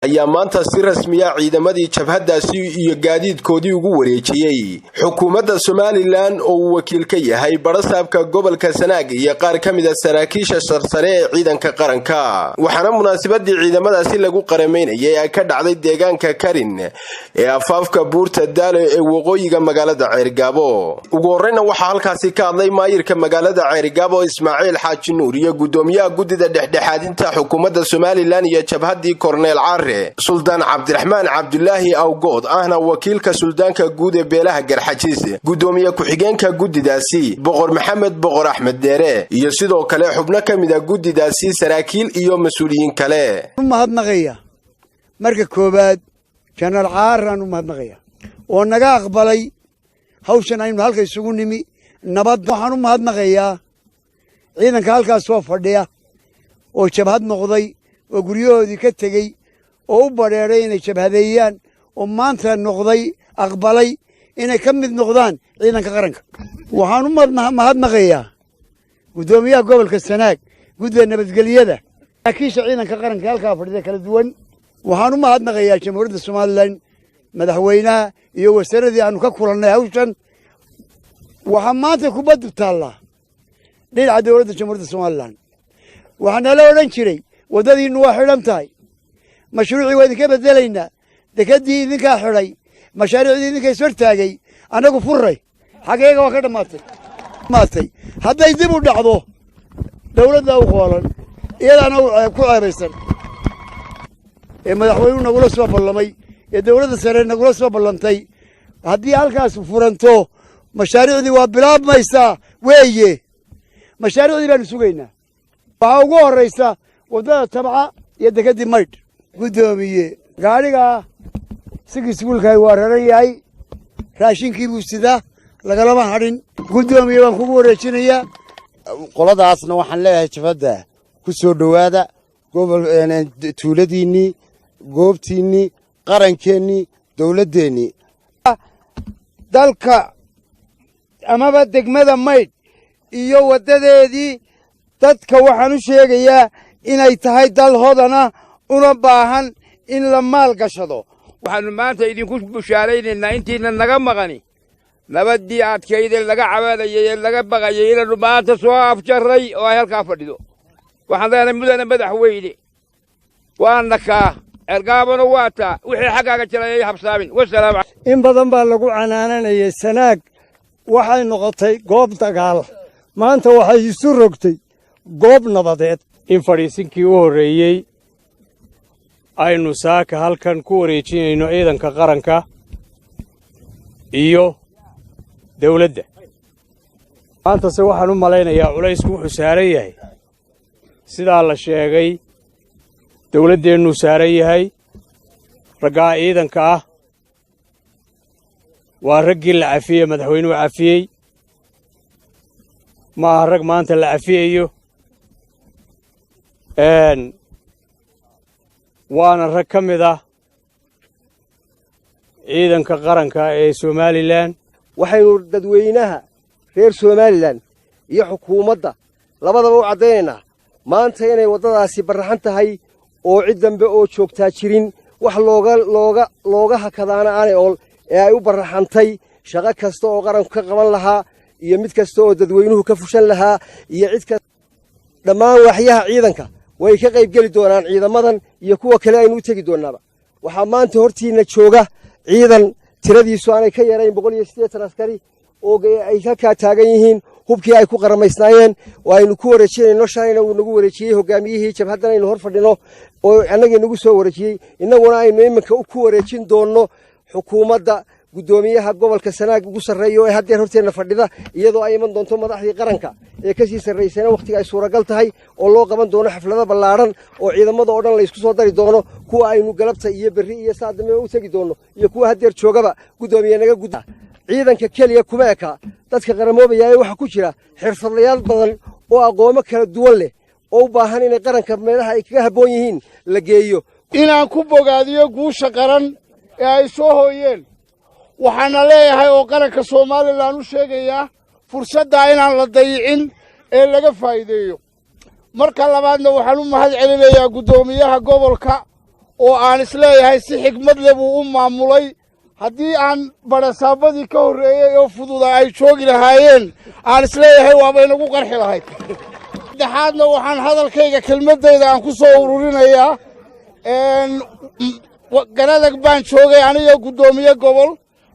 Ayaa maanta si rasmiya ciidamadii jabhaddaasi iyo gaadiidkoodii ugu wareejiyey xukuumadda Somaliland, oo uu wakiil ka yahay barasaabka gobolka Sanaag iyo qaar ka mida saraakiisha sarsare ee ciidanka qaranka. Waxaana munaasabadii ciidamadaasi lagu qaramaynayay ay ka dhacday deegaanka Karin ee afaafka buurta Daalo ee waqooyiga magaalada Ceerigaabo. Ugu horreyna waxaa halkaasi ka hadlay maayirka magaalada Ceerigaabo, Ismaaciil Xaaji Nuur, iyo guddoomiyaha guddida dhexdhexaadinta xukuumadda Somaliland iyo jabhaddii Korneel Care, Suldaan Cabdiraxmaan Cabdulaahi Awgood, ahna wakiilka suldaanka guud ee beelaha Garxajiis, guddoomiye ku-xigeenka guddidaasi Boqor Maxamed Boqor Axmed Dheere, iyo sidoo kale xubno ka mid a guddidaasi, saraakiil iyo mas-uuliyiin kale. U mahadnaqaya marka koowaad Jenaraal Caaraan u mahadnaqaya oo naga aqbalay hawshan aynu halka isugu nimi nabad. Waxaan u mahadnaqayaa ciidanka halkaas soo fadhiya oo jabhad noqday oo guryahoodii ka tegey oo u badheedhay inay jabhadeeyaan oo maanta noqday, aqbalay inay ka mid noqdaan ciidanka qaranka. Waxaan u mahadnaqayaa guddoomiyaha gobolka Sanaag, guddida nabadgelyada, saraakiisha ciidanka qaranka halkaa fadhida kala duwan. Waxaan u mahadnaqayaa Jamhuuriyadda Somaliland, madaxweynaha iyo wasaaradii aanu ka kulannay hawshan. Waxaa maanta kubaddu taallaa dhinaca dowladda Jamhuuriyadda Somaliland. Waxaa nala odhan jiray waddadiinnu waa xidhan tahay, mashruucii waa idinka bedelaynaa, dekeddii idinkaa xidhay, mashaariicdii idinka ishortaagay. Annagu furray, xaggeega waa ka dhammaatay. Hadday dib u dhacdo, dowladdaa u qoolan, iyadaana ku ceebaysan. Ee madaxweynuhu nagula soo ballamay ee dowladda sare nagula soo ballantay, haddii halkaas furanto, mashaariicdii waa bilaabmaysaa weeye. Mashaariicdii baanu sugaynaa. Waxaa ugu horraysa waddada Tabca iyo dekeddii Maydh. Guddoomiye, gaadhigaa six wheel-kaay waa raran yahay, raashinkii buu sidaa, lagalama hadhin. Guddoomiye, waan kugu wareejinayaa. Qoladaasna waxaan leeyahay, jabhadda ku soo dhowaada gobol, tuuladiinnii, goobtiinnii, qarankeennii, dowladdeennii. Dalka amaba degmada Maydh iyo waddadeedii, dadka waxaan u sheegayaa inay tahay dal hodana una baahan in la maal gashado. Waxaannu maanta idinku bushaaraynaynaa, intiina naga maqani, nabaddii adkaydee laga cabaadayay ee laga baqayay inaannu maanta soo afjarray oo ay halkaa fadhido. Waxaan leenahay, mudane madaxweyne, waana kaa Ceergaabano, waa taa wixii xaggaaga jiray ay habsaamin. Wasalaam. In badan baa lagu canaananayay Sanaag waxay noqotay goob dagaal. Maanta waxay isu rogtay goob nabadeed. In fadhiisinkii u horreeyey aynu saaka halkan ku wareejinayno ciidanka qaranka iyo dawladda. Maantase waxaan u malaynayaa culaysku wuxuu saaran yahay, sidaa la sheegay, dawladdeennuu saaran yahay. Raggaa ciidanka ah waa raggii la cafiyey, madaxweynuhu cafiyey. Ma aha rag maanta la cafiyayo, waana rag ka mid ah ciidanka qaranka ee Somaliland. Waxaynu dadweynaha reer Somaliland iyo xukuumadda labadaba u caddaynaynaa maanta inay waddadaasi barraxan tahay oo cid dambe oo joogtaa jirin, wax looga hakadaana aanay ool ee ay u barraxantay shaqo kasta oo qaranku ka qaban lahaa iyo mid kasta oo dadweynuhu ka fushan lahaa iyo cid dhammaan waaxyaha ciidanka way ka qayb geli doonaan ciidamadan iyo kuwa kale aynu u tegi doonaaba. Waxaa maanta hortiinna jooga ciidan tiradiisu aanay ka yarayn 180 askari oo ay halkaa taagan yihiin hubkii ay ku qaramaysnaayeen oo aynu ku wareejinayno. Shalayna uu nagu wareejiyey hogaamiyihii jabhaddan aynu hor fadhino oo annagii nagu soo wareejiyey, innaguna aynu iminka ku wareejin doonno xukuumadda, guddoomiyaha gobolka Sanaag ugu sarreeya oo ee haddeer horteenna fadhida, iyadoo ay iman doonto madaxdii qaranka ee ka sii sarraysana wakhtiga ay suuragal tahay, oo loo qaban doono xaflado ballaadhan oo ciidamada oo dhan la isku soo dari doono, kuwa aynu galabta iyo berri iyo saa dambe u tegi doonno iyo kuwa haddeer joogaba. Guddoomiye, naga gud. Ciidanka keliya kuma eka dadka qaramoobayaa ee waxaa ku jira xirfadlayaal badan oo aqoomo kala duwan leh oo u baahan inay qaranka meelaha ay kaga habboon yihiin la geeyo. Inaan ku bogaadiyo guusha qaran ee ay soo hooyeen, waxaana leeyahay oo qaranka Somaliland u sheegayaa fursaddaa inaan la dayicin ee laga faa'iideeyo. Marka labaadna waxaan u mahad celinayaa guddoomiyaha gobolka. Oo aan isleeyahay si xigmad leh buu u maamulay. Haddii aan badhasaabadii ka horreeyey oo fududa ay joogi lahaayeen, aan isleeyahay waaba inagu qarxi lahayd. Saddexaadna, waxaan hadalkayga kelmaddayda aan ku soo ururinayaa, Garadag baan joogay aniga guddoomiye gobol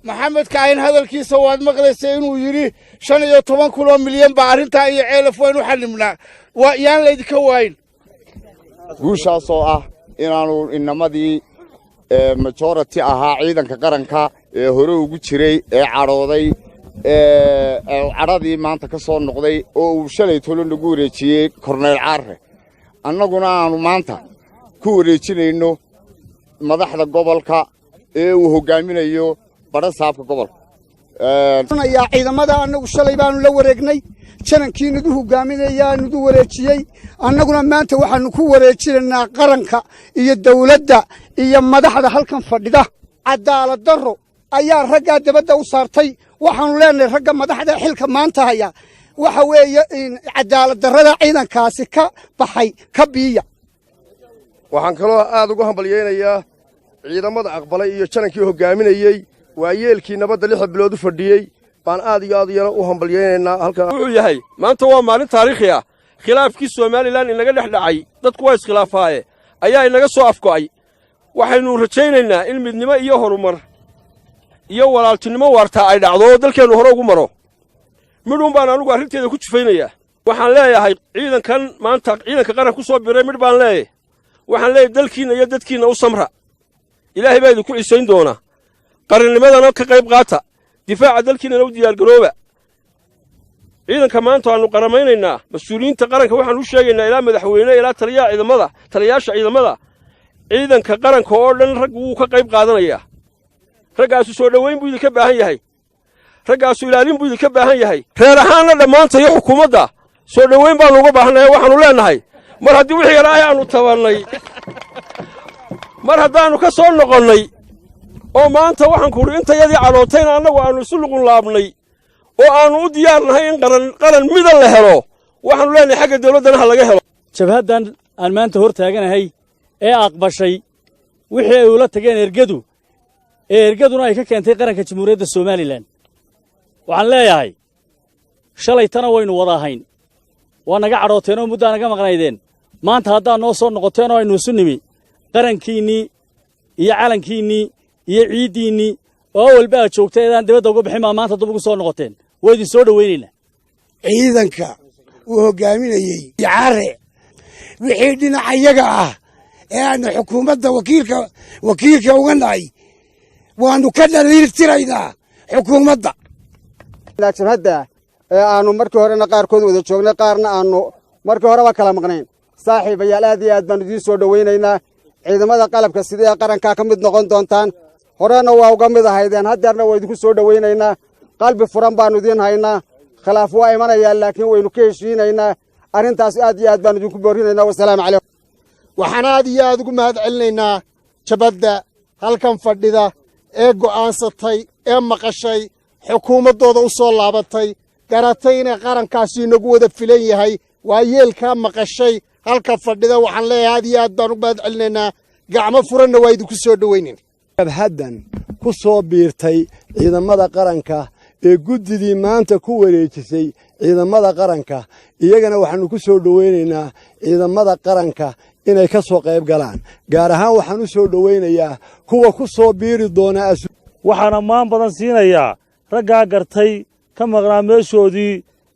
Maxamed Kaahin. Hadalkiisa waad maqlaysay inuu yidhi 15,000 oo milyan baa arrintaa iyo Ceelaf waynu xallimnaa. Waa yaan laydinka waayin. Guushaasoo ah inaannu inamadii majority ahaa ciidanka qaranka ee hore ugu jiray ee cadhooday, cadhadii maanta ka soo noqday oo uu shalay tolo nagu wareejiyey Korneyl Caarre, annaguna aanu maanta ku wareejinayno madaxda gobolka ee uu hoggaaminayo badhasaabka gobolka. Yaa ciidamada, annagu shalay baanu la wareegnay. Janankii nagu hogaaminayaa nagu wareejiyey. Annaguna maanta waxaanu ku wareejinaynaa qaranka iyo dawladda iyo madaxda halkan fadhida. Cadaalad darro ayaa raggaa dabadda u saartay. Waxaanu leenahay ragga madaxda xilka maanta haya, waxa weeye cadaalad darrada ciidankaasi ka baxay ka biiya. Waxaan kaloo aad ugu hambalyaynayaa ciidamada aqbalay iyo janankii hoggaaminayey. Waayeelkii nabadda 6 bilood u fadhiyey baan aad iyo aad iyana u hambalyaynaynaa halkan. Wuxuu yahay maanta waa maalin taariikhi ah. Khilaafkii Somaliland inaga dhex dhacay, dadku waa iskhilaafaaye, ayaa inaga soo afgo'ay. Waxaynu rajaynaynaa in midnimo iyo horumar iyo walaaltinimo waartaa ay dhacdo oo dalkeennu hore ugu maro. Midhuun baan anugu arrinteeda ku jufaynayaa. Waxaan leeyahay ciidankan maanta ciidanka qaran ku soo biray, midh baan leeyahay. Waxaan leeyahay, dalkiinna iyo dadkiinna u samra, Ilaahay baa idinku cisayn doonaa. Qarannimadana ka qayb qaata, difaaca dalkiinnana u diyaargarooba. Ciidanka maanta waannu qaramaynaynaa. Mas-uuliyiinta qaranka waxaan u sheegaynaa, ilaa madaxweyne ilaa taliyaha ciidamada, taliyayaasha ciidamada, ciidanka qaranka oo dhan raggu wuu ka qayb qaadanayaa. Raggaasu soo dhowayn buu idinka baahan yahay, raggaasu ilaalin buu idinka baahan yahay. Reer ahaanna dhammaanta iyo xukuumadda soo dhowayn baannu uga baahannahay. Waxaannu leennahay, mar haddii wixii yaraahay aannu tabannay, mar haddaannu ka soo noqonnay oo maanta waxaan ku udhi intayadii cadhootayna annagu aannu isu luqun laabnay oo aannu u diyaar nahay in qaran qaran mida la helo, waxaannu leenahay xagga dawladdana ha laga helo. Jabhaddan aan maanta hor taaganahay ee aqbashay wixii ay ula tageen ergadu, ee ergaduna ay ka keentay qaranka Jamhuuriyadda Somaliland, waxaan leeyahay shalaytana waynu wada ahayn, waa naga cadhooteen oo muddaa naga maqnaydeen. Maanta haddaad noo soo noqoteen oo aynu isu nimi, qarankiinnii iyo calankiinnii iyo ciiddiinnii oo awalba aad joogtay eedaan dibadda uga bixin baa maanta dub ugu soo noqoteen. Waa idin soo dhowaynaynaa. Ciidanka uu hoggaaminayey Caare, wixii dhinacayaga ah ee aanu xukuumadda wakiilka uga nahay, waannu ka dhaliiltiraynaa xukuumadda. Jabhadda ee aanu markii horena qaarkood wada joognay, qaarna aanu markii horeba kala maqnayn, saaxiibayaal, aad iyo aad baanu idiin soo dhowaynaynaa. Ciidamada qalabka sida ee qarankaa ka mid noqon doontaan, horena waa uga mid ahaydeen, haddeerna waa idinku soo dhowaynaynaa. Qalbi furan baannu idiin haynaa. Khilaaf waa imanayaa, laakiin waynu ka heshiinaynaa arrintaas. Aad iyo aad baanu idinku boorinaynaa. Wasalaamu calaykum. Waxaan aad iyo aad ugu mahad celinaynaa jabhadda halkan fadhida ee go'aansatay ee maqashay xukuumaddooda u soo laabatay, garatay inay qarankaasi inagu wada filan yahay. Waa yeelkaa maqashay halka fadhida. Waxaan leeyahay, aad iyo aad baan ugu mahad celinaynaa, gacmo furanna waa idinku soo dhowaynayn. Jabhaddan ku soo biirtay ciidamada qaranka ee guddidii maanta ku wareejisay ciidamada qaranka, iyagana waxaannu ku soo dhowaynaynaa ciidamada qaranka inay ka soo qayb galaan. Gaar ahaan waxaan u soo dhowaynayaa kuwa ku soo biiri doona. Waxaan ammaan badan siinayaa raggaa gartay ka maqnaa meeshoodii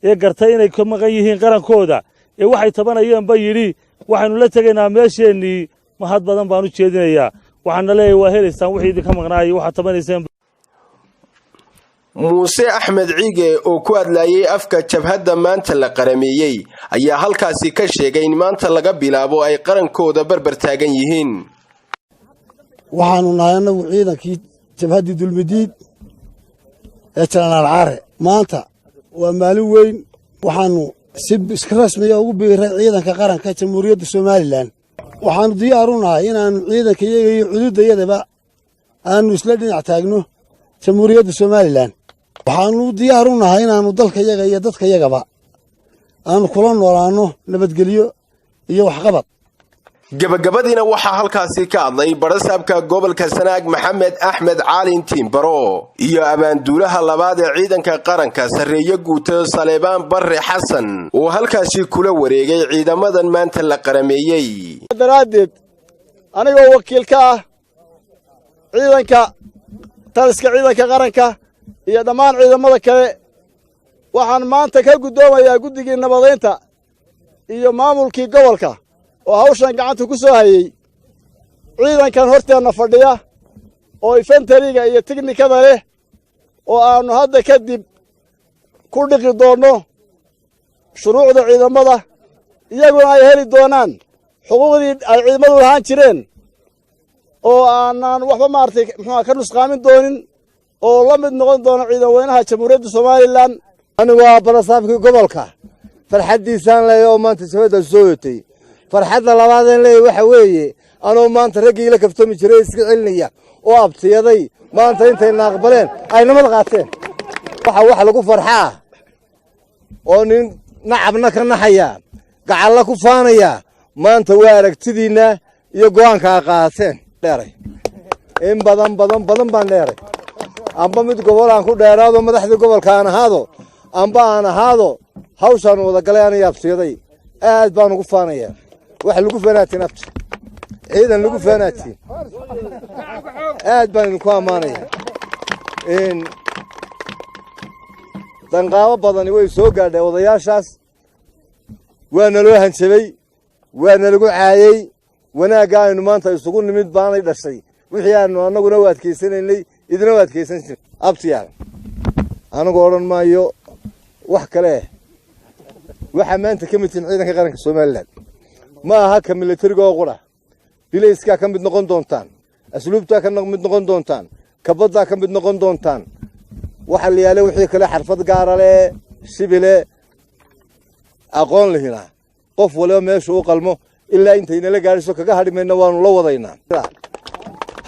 ee gartay inay ka maqan yihiin qarankooda, ee waxay tabanayeenba yidhi waxaynu la tegaynaa meesheennii. Mahad badan baan u jeedinayaa. Waxaana leeyahay, waa helaysaan wixii idinka maqnaayay, waxaad tabanayseen. Muuse Axmed Ciige oo ku hadlayay afka jabhadda maanta la qarameeyey ayaa halkaasi ka sheegay in maanta laga bilaabo ay qarankooda barbar taagan yihiin. Waxaanu nahay annagu ciidankii jabhaddii Dulmidiid ee Jenaraal Caare. Maanta waa maalin weyn. Waxaannu si rasmiya ugu biiray ciidanka qaranka Jamhuuriyadda Somaliland. Waxaannu diyaar u nahay inaannu ciidanka iyaga iyo cududayadaba aanu isla dhinac taagno Jamhuuriyadda Somaliland. Waxaannu diyaar u nahay inaannu dalkayaga iyo dadkayagaba aanu kula noolaanno nabadgelyo iyo waxqabad. Gebagabadiina waxaa halkaasi ka hadlay barasaabka gobolka Sanaag Maxamed Axmed Caalin Tiimbaro iyo abaanduulaha labaad ee ciidanka qaranka, sarreeye guuto Saleebaan Barre Xasan, oo halkaasi kula wareegay ciidamadan maanta la qarameeyey. Daraaddeed, anigoo wakiil ka ah ciidanka, taliska ciidanka qaranka iyo dhammaan ciidamada kale, waxaan maanta ka guddoomayaa guddigii nabadaynta iyo maamulkii gobolka oo hawshan gacanta ku soo hayey ciidankan horteenna fadhiya oo infantry-ga iyo tiknikada leh, oo aannu hadda kadib ku dhiqi doonno shuruucda ciidamada, iyaguna ay heli doonaan xuquuqdii ay ciidamadu lahaan jireen oo aanaan waxba maaragtay muxuuha ka nusqaamin doonin, oo la mid noqon doona ciidan weynaha Jamhuuriyadda Somaliland. Anigu waa barasaabkii gobolka, farxaddiisaan leeya oo maanta jabhadda soo hotay. Farxadda labaadeen leeya waxa weeye, anoo maanta raggii ila kaftoomi jiray iska celinaya oo abtiyaday maanta intayna aqbaleen ay nabad qaateen. Waxa wax lagu farxaa oo nin nacabna ka naxaya, gacalla ku faanaya, maanta waa aragtidiinna iyo go'aanka a qaateen. Dheeray in badan badan badan baan dheeray, amba mid gobol aan ku dheeraado, madaxdii gobolka aan ahaado, amba aan ahaado hawshaan wadagalay aniyo abtiyaday, aad baan ugu faanaya. Wax lagu faanaatiin abti, ciidan lagu faanaatiin, aad baan idinku ammaanaya. Danqaabo badani way soo gaadhay odayaashaas, waa naloo hanjabay, waa nalagu caayey. Wanaagga aynu maanta isugu nimid baanay dhashay wixii aanu annaguna u adkaysanaynay, idina u adkaysan jir. Abtiyaal, anigu odhan maayo wax kale. Waxaa maanta ka mid tihin ciidanka qaranka Somaliland. Ma aha ka milatariga oo qura, bilayskaa ka mid noqon doontaan, asluubtaa ka mid noqon doontaan, kabaddaa ka mid noqon doontaan, waxa la yaale wixii kale xarfad gaara leh, shibile aqoon lihina, qof waliba meeshu u qalmo. Ilaa intaynala gaadhiso kaga hadhi mayna, waanu la wadaynaa,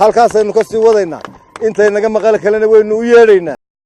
halkaasaynu ka sii wadaynaa, intay naga maqal kalena waynu u yeedhaynaa.